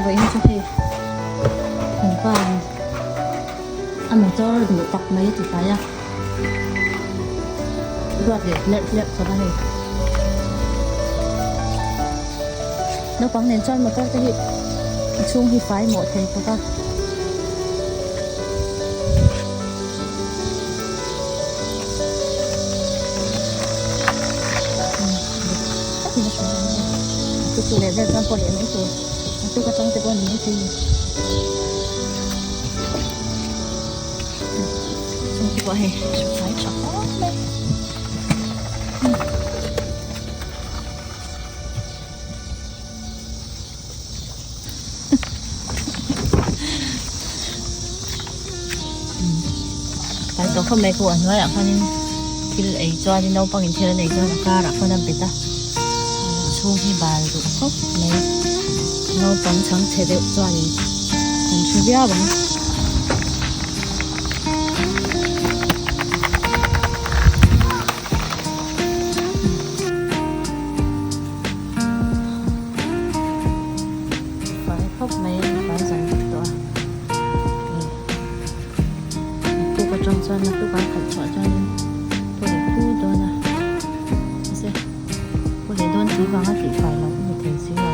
Vawiin chu hei kan pa in a motor duh tak mai a ti fai a ruat leh hlerh hlerh khawp a hei naupang nen chuan motor te hi a chhung hi fai mawh thei khawp a. Chu leh vel chuan pawh leh mai tur a tuk atang te pawh a ni maithei a ni chung te pawh hei a fai tha khawp mai Tlai tawh khawp mai khu a hnuaiah khanin thil ei chuanin naupangin thil an ei chuan a karah khawn a bet a chhung hi bal duh khawp mai naupang chhangchhe deuh chuanin an hre viau ang. Fai khawp mai a fai zan vek tawh a naktuk atang chuan naktuk an khalh chhuah chuanin pawh leh pu dawn a mahse pawh leh dawn si vanga tih fai loh a ni thei si lo.